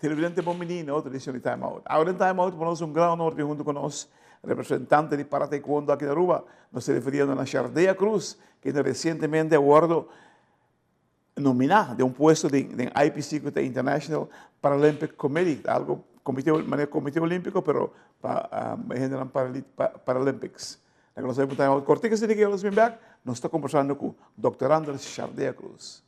Televidente bon bini na otro edicion di Time Out. Awe den Time Out pa nos un gran honor di hunto cu nos representante di Para Taekwondo aki na Aruba. Nos ta referiendo na Shardea Cruz, kende recientemente a wordo nomina den un puesto den IPC cu ta International Paralympic Committee, ta algo comite, manera comite olimpico pero pa hendenan Paralympics. Laga nos a bay un Time Out cortico asina cu nos bin bek, nos ta conversando cu Dòkter Andres Shardea Cruz.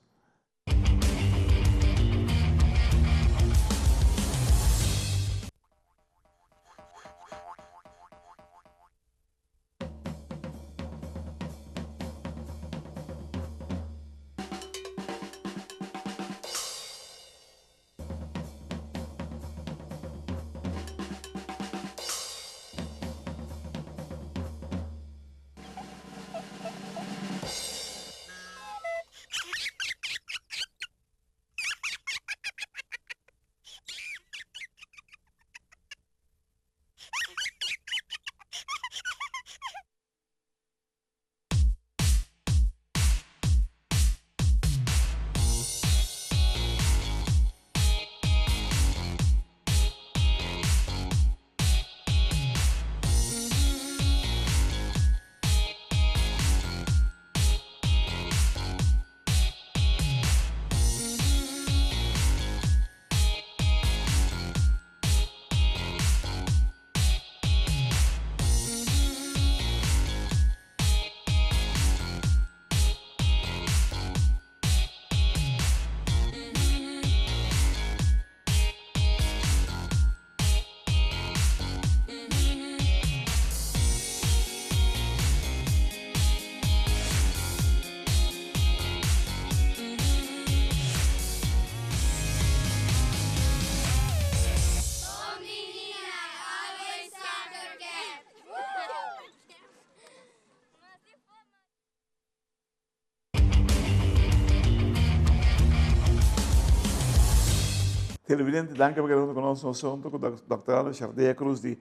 Televidente, danki pa keda hunto ku nos nos hunto ku Dòkter Aldo Shardea Cruz di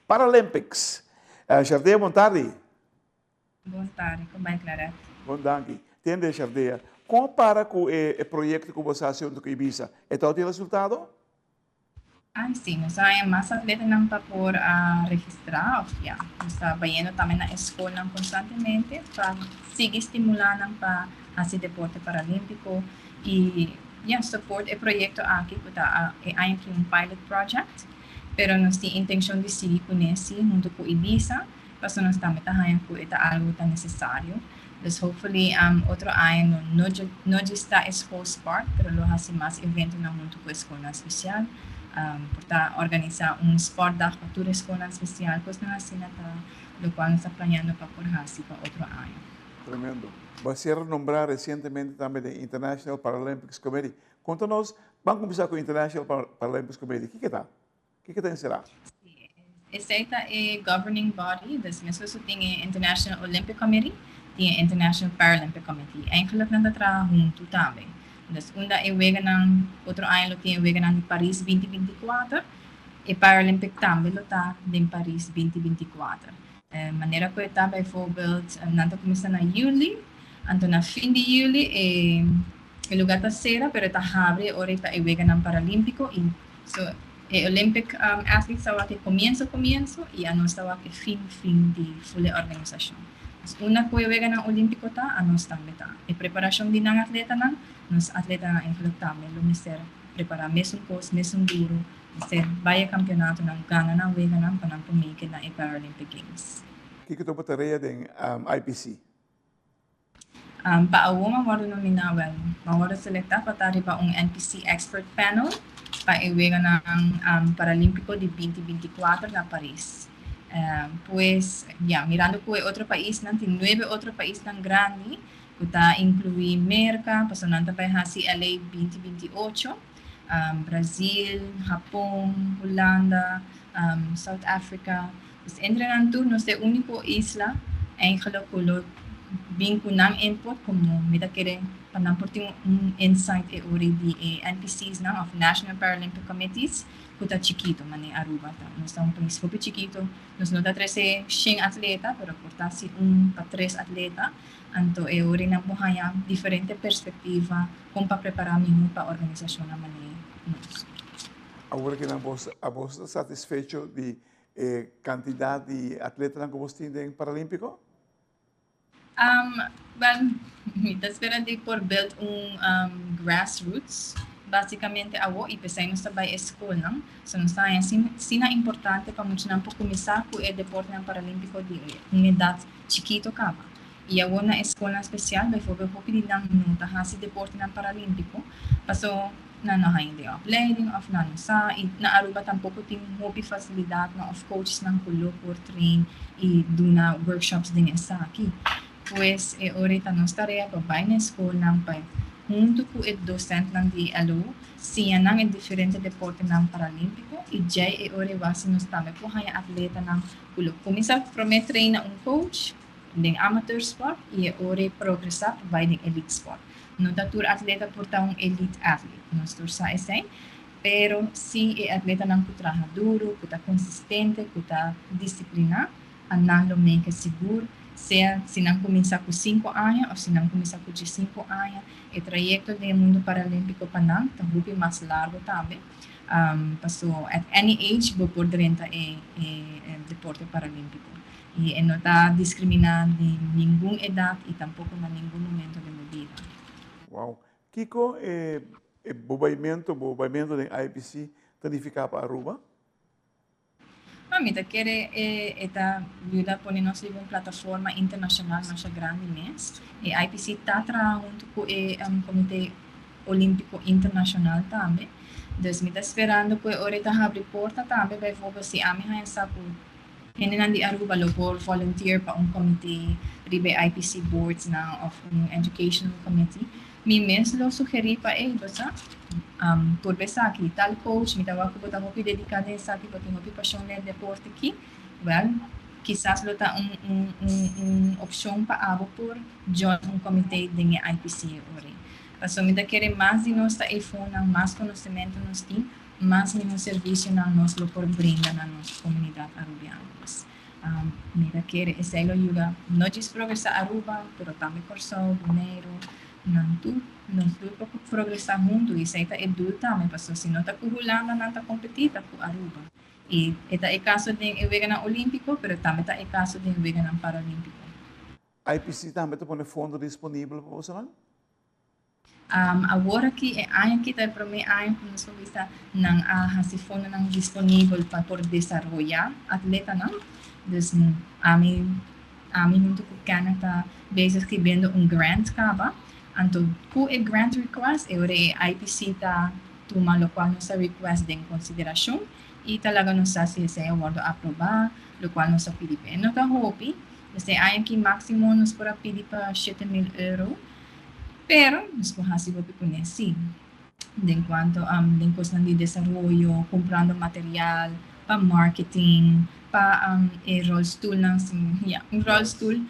Paralympics. Shardea, bon tardi. Bon tardi, kon bai Claret? Bon danki. Tende Shardea, kon a para ku e proyekto ku bo sa hasi hunto ku Ibisa? E tau tin resultado? Ay si, nos a haña mas atletanan pa por a registrá òf ya. Nos ta bayendo tambe na e skolnan konstantemente pa sigui stimulá nan pa hasi deporte paralímpiko i ya support e proyekto aki ku ta e aña aki un pilot project, pero nos tin intenshon di sigui kuné si huntu ku Ibisa pasobra nos tambe ta haña ku e ta algu ta nesesario. Dus hopefully otro aña no no no djis ta e school sport pero lo hasi mas eventonan huntu ku e skolnan spesial. Por ta organisá un sportdag pa tur e skolnan spesial, kosnan asina ta lokual nos ta planeando pa por hasi pa otro aña. Tremendo. Bo a ser nombrá resientemente tambe den International Paralympics Committee. Konta nos, ban kuminsá ku International Paralympics Committee. Kiko ta? Kiko ta enserá? Sí, esei ta e governing body, dus meskos ku tin e International Olympic Committee, tin e International Paralympic Committee. Eigenlijk nan ta traha huntu tambe. Dus unda e weganan, otro aña lo tin e weganan di Paris binti binti kuater, e Paralympic tambe lo ta den Paris binti binti kuater. Manera ku e ta bijvoorbeeld, nan ta kuminsá na yüli, anto na fin di yüli e e lugar ta sera, pero e ta habri e ora ei pa e weganan paralímpiko i So e Olympic athletes ta wak e comienzo comienzo y anos ta wak e fin fin di full e organisacion. Dus unda cu e weganan Olimpico ta, anos tambe ta. E preparacion di nan atletanan, nos atletanan eigenlijk tambe lo mester prepara mesun cos, mesun duro, mester bay e campeonatonan, gana nan weganan pa nan por make it na e Paralympic Games. Kiko ta bo tarea den IPC? Pa awor m'a wòrdu nominá, wèl, m'a wòrdu selektá pa ta riba un NPC Expert Panel pa e Weganan Paralímpiko di binti binti kuater na Paris. Pues, ya, mirando ku e otro paisnan, tin nuebe otro paisnan grandi ku ta inkluí Merka, pasobra nan ta bai hasi LA binti binti ocho, Brazil, Hapon, Hulanda, South Africa. Pues entre nan tur nos ta e úniko isla eigenlijk ku lo bin ku nan input komo mi ta kere pa nan por tin un insight e ora di e NPC's nan òf National Paralympic Committees ku ta chikitu manera Aruba ta. Nos ta un pais hopi chikitu, nos no ta trese shen atleta pero por ta si un pa tres atleta anto e ora nan por haña diferente perspektiva kon pa prepará mihó pa organisashonnan manera nos. Awor ki nan bos, abos ta satisfecho di e kantidat di atletanan ku bos tin den Paralímpiko? Um, well, mi ta spera di por build un um, grassroots, basicamente awo, y pesey nos ta bay e scolnan. So nos ta haña asina importante pa muchanan por cuminsa cu e deportenan paralímpico di un edad chikito caba. Y awo na e scolnan special, bijvoorbeeld hopi di nan no ta haci deportenan paralímpico, paso nan no haña den opleiding of nan no sa, y na Aruba tampoco tin hopi facilidadnan of coachesnan cu lo por train y duna workshops den esaki. Pues e ora ta nos tarea pa bay na e scolnan pa hunto cu e docentnan di LO siña nan e diferente deportenan paralímpico y djey e ora e wak si nos tambe por haña atletanan cu lo cuminsa prome traina un coach den amateur sport y e ora e progresa pa bay den elite sport. No ta tur atleta por ta un elite athlete, nos tur sa esey, pero si e atletanan cu traha duro, cu ta consistente, cu ta disciplina, a nan lo make sigur, sea si nan cuminsa cu 5 aña of si nan cuminsa cu 15 aña, e trayecto den e mundo paralimpico pa nan ta hopi mas largo tambe. Paso at any age bo por drenta e deporte paralimpico. Y e no ta discrimina di ningun edad y tampoco na ningun momento di bo bida. Wow. Kico e bo baimento den IPC ta nifica pa Aruba? Mi ta kere e ta yuda pone nos riba un plataforma internacional mas grandi mes. E IPC ta traha hunto cu e Comite Olimpico Internacional tambe. Dus mi ta sperando cu e ora ta habri porta tambe, bijvoorbeeld si ami haña sa cu hendenan di Aruba lo por volunteer pa un comite riba IPC boards na of un educational committee. Mi mes lo sugeri pa e, basta por esaki tal coach, mi ta wak ku bo ta hopi dedica den esaki, bo tin hopi pasion den deporte aki. Well, kisas lo ta un opcion pa abo por join un comite den e IPC ori. Paso mi ta kere mas di nos ta eifonan, mas conocimento nos tin, mas mihor servicionan nos lo por brinda na nos comunidad arubiano. Mi ta kere esey lo yuda no djis progresa Aruba, pero tambe Corsou, Bonaire, nan tur, nos tur por progresa hunto y esey ta e doel tambe, paso si no ta cu Hulanda nan ta competi, ta cu Aruba. Y e ta e caso den e weganan olimpico, pero tambe ta e caso den weganan paralimpico. IPC tambe ta pone fondo disponibel pa boso nan? Awor aki, e aña aki ta e prome aña cu nos bisa nan a hasi fondonan disponibel pa por desaroya atletanan. Dus ami hunto cu Kenneth ta bezig scribiendo un grant caba. Anto cu e grant request, e ora e IPC ta tuma locual nos a request den consideracion y ta laga nos sa si esey a wordo aproba, locual nos a pidi pe. No ta hopi, dus e aña aki maximo nos por a pidi pa 7000 euro, pero nos por hasi hopi cune si. Den cuanto den cosnan di desaroyo, comprando material, pa marketing, pa e rolstoelnan, ja, un rolstoel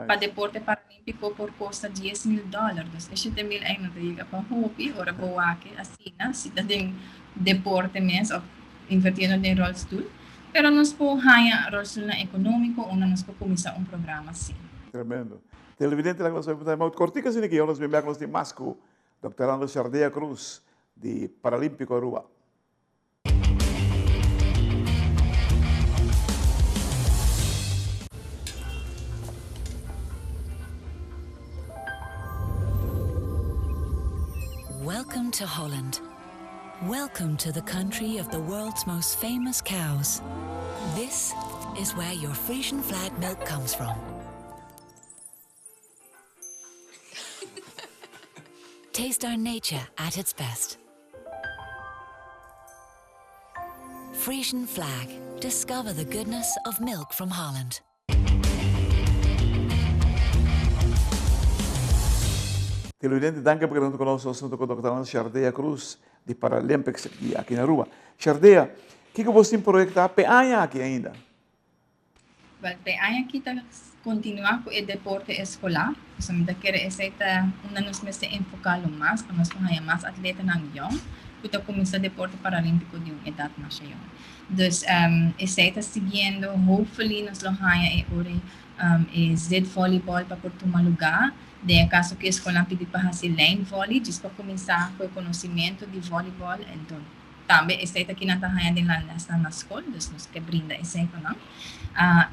pa deporte paralimpico por costa 10 mil dollar. Dus e 7 mil ey no ta yega pa hopi, ora bo wak asina, si ta den deporte mes of invertiendo den rolstoel. Pero nos por haña rolstoelnan economico, unda nos por cuminsa un programa asina. Tremendo. Televidente, laga nos bai cortico asina cu nos bin back nos tin mas cu Dr. Rando Shardea Cruz di Paralímpico Aruba. Welcome to Holland. Welcome to the country of the world's most famous cows. This is where your Frisian Flag milk comes from. Taste our nature at its best. Frisian Flag. Discover the goodness of milk from Holland. Televidente, danki pa keda cu nos hunto cu Dr. Shardea Cruz di Paralympics aki na Aruba. Shardea, kico bo tin proyecta pa e aña aki ainda? Well, pa e aña aki ta continua cu e deporte escolar. So, mi ta kere esey ta unda nos mester enfoca lo mas, pa nos haya mas atletanan jong, cu ta cuminsa deporte paralimpico di un edad mas jong. Dus esey ta siguiendo, hopefully nos lo haya e ora e zitvolleyball pa por tuma lugar. Den caso cu e escola pidi pa hasi lijnvolley, dus pa cuminsa cu e conocimento di volleyball, anto. Tambe esei ta kinan ta haña den nan lesnan na skol, dus nos ke brinda esei pa nan.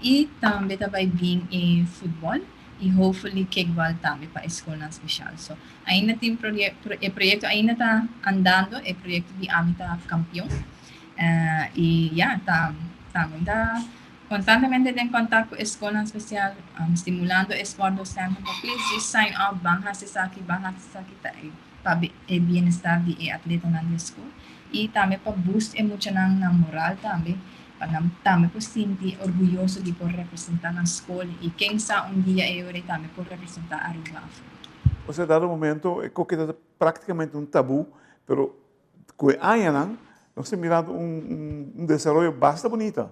I tambe ta bai bin e futbòl i hopefully kickball tambe pa e skolnan speshal. So, ainda tin e proyekto ainda ta andando, e proyekto di Ami ta Kampion. I ya, ta tambe ta konstantemente den kontak ku e skolnan spesial, stimulando e sportdocenten pa please just sign up, ban hasi esaki, ban hasi esaki, ta e. pa e bienestar di e atletanan di e skol i tambe pa boost e muchanan nan moral tambe pa nan tambe por sinti orguyoso di por representa nan skol i ken sa un dia e ora ei tambe por representa Aruba afo. Osea dado momento e koke ta praktikamente un tabú pero ku e añanan nos ta mirando un desaroyo basta bunita.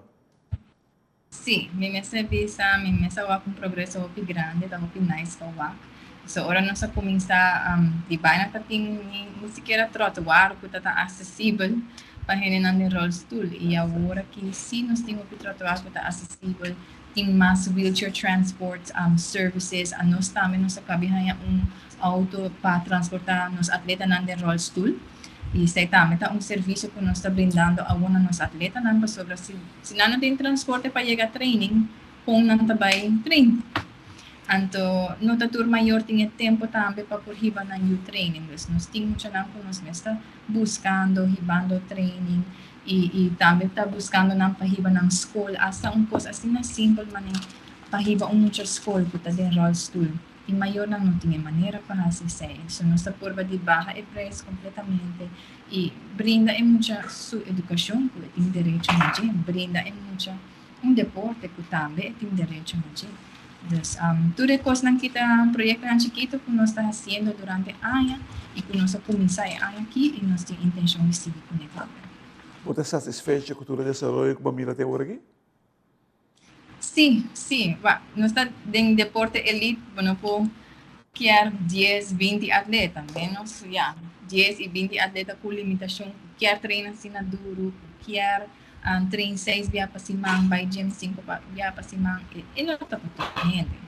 Sí, mi mester bisa, mi mes a wak un progreso hopi grandi, ta hopi nice pa wak. So ora nos a cuminsa di baina ta tin ni sikiera trottoir cu ta tan accesibel pa hendenan den rolstoel. Y awor aki sí nos tin hopi trottoir cu ta accesibel, tin mas wheelchair transport services. Anos tambe nos a cabi haña un auto pa transporta nos atletanan den rolstoel. Y esey tambe ta un servicio cu nos ta brindando awor na nos atletanan pasobra si Si nan no tin transporte pa yega training, kon nan ta bai train? Anto no ta tur mayor tin e tempo tambe pa por hiba nan yu training. Dus nos tin muchanan ku nos mes ta buskando, hibando training i i tambe ta buskando nan pa hiba nan skol. Asta un kos asina simpel manera pa hiba un mucha skol ku ta den ròlstul. E mayornan no tin e manera pa hasi esei, so nos ta purba di baha e prijs completamente y brinda e mucha su educacion cu e tin derecho na dje, brinda e mucha un deporte cu tambe e tin derecho na dje. Dus tur e cosnan ki ta proyectonan chikito cu nos ta haciendo durante aña y cu nos a cuminsa e aña aki y nos tin intencion di sigui cune tambe. Bo ta satisfecho cu tur e desaroyo cu bo a mira te ora aki? Sí, sí. Wa, nos ta den deporte elite, bo no por kier dies, binti atleta. Menos, ya, dies i binti atleta ku limitashon, ku kier train asina duru, ku kier train seis bia pa siman, bai gym sinku bia pa siman. E no ta pa tur hende.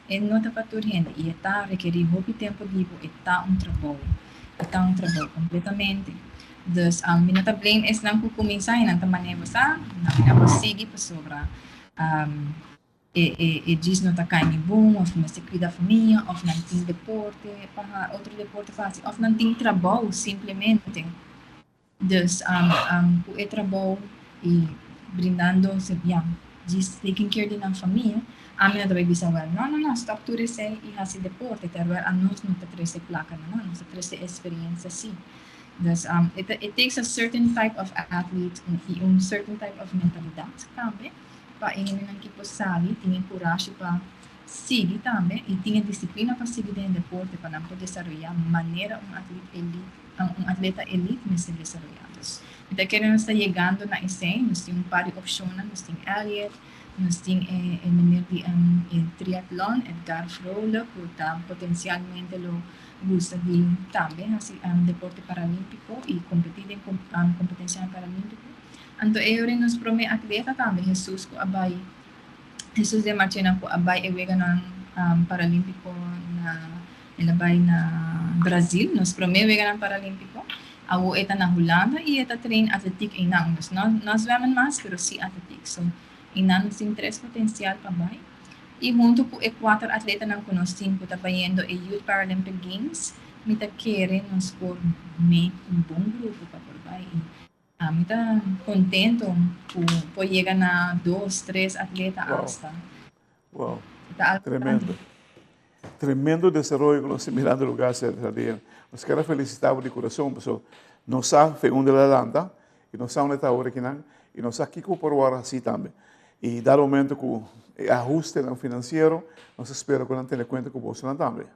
E no ta pa tur hende i e ta rekerí hopi tempu di bo, e ta un trabou, e ta un trabou kompletamente. Dus mi no ta blame esnan ku kuminsá i nan ta manera bo sa, nan mi a por sigui pasobra e e e djis no ta kai mi bon òf mi mester kuida famia òf nan tin deporte pa otro deporte pa hasi òf nan tin trabou simplemente. Dus ku e trabou i brindando ya, djis taking care di nan famia, ami no ta bai bisa wèl, no, no, no, stòp tur esei i hasi deporte, terwèl anos no ta trese plaka na nan, nos ta trese esperiensia sí. Dus it it takes a certain type of athlete i un certain type of mentalidat tambe pa e hendenan ki por sali tin e kurashi pa sigui tambe i tin e disiplina pa sigui den e deporte pa nan por desaroyá manera un atlet elite un atleta elite mester desaroyá. Dus mi ta kere nos ta yegando na esei, nos tin un par di opshonnan, nos tin Elliot, nos tin e e meneer di e triatlon, Edgar Vrolijk, ku ta potensialmente lo gusta di tambe hasi deporte paralímpiko i kompetí den kompetensianan paralímpiko. Anto e ora nos promé atleta tambe, Jesus ku a bai, Jesus de Marchena ku a bai e weganan paralímpiko na El a bai na Brazil, nos promé weganan paralímpiko. Awor e ta na Hulanda i e ta train atletiek einan. Dus no no zwemmen mas, pero sí atletiek. So, einan nos tin tres potensial pa bai. I huntu ku e kuater atletanan ku nos tin ku ta bayendo e Youth Paralympic Games, mi ta kere nos por make un bon grupo pa por bai. I ami ta kontento ku por yega na dos, tres atleta asta. Wow. Ta algo Tremendo. Grandi. Tremendo desaroyo ku nos ta mirando lugar serka di el. Nos kier a felisitá bo di kurason pasobra nos sa fe unda el a lanta i nos sa unda e ta awor akinan i nos sa kiko por wòrdu hasí tambe. I dado momento ku e ahustenan finansiero nos ta spera ku nan tene kuenta ku bosonan tambe.